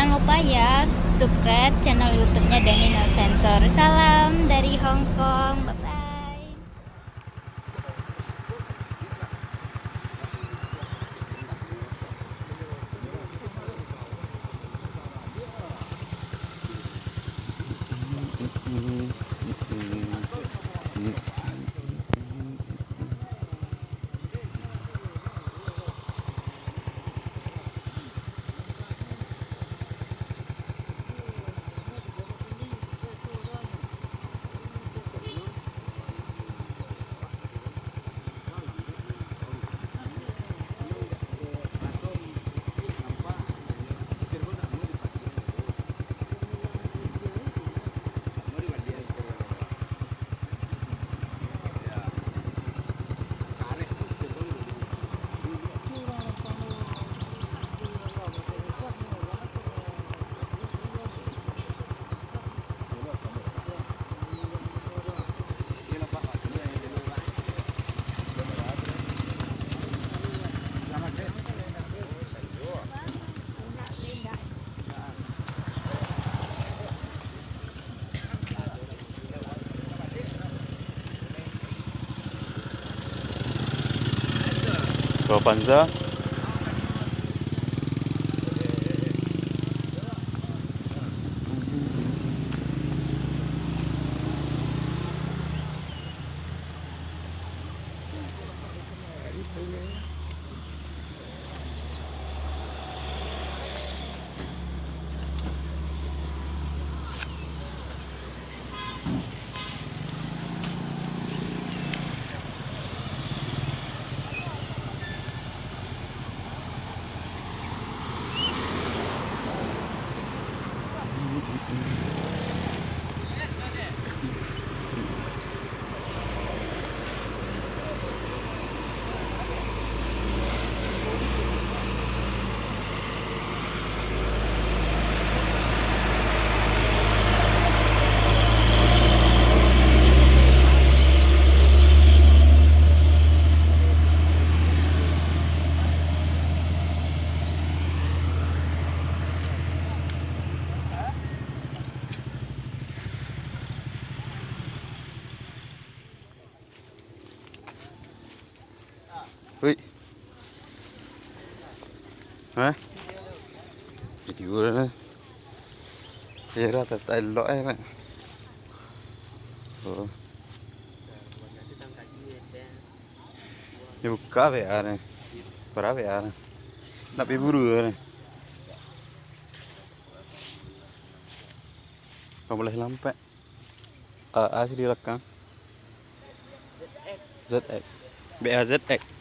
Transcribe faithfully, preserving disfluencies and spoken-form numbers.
Jangan lupa ya, subscribe channel YouTube-nya Deni No Sensor. Salam dari Hong Kong. Bye-bye. Kawapansa. Wih. Hah? Video lah. Iya lah, tak elok eh, Mak. Oh. Ni buka be ah ni. Bara be ah ni. Nak pi buru ni. Kau boleh lampak. A A sih di belakang. Z X. B A Z X.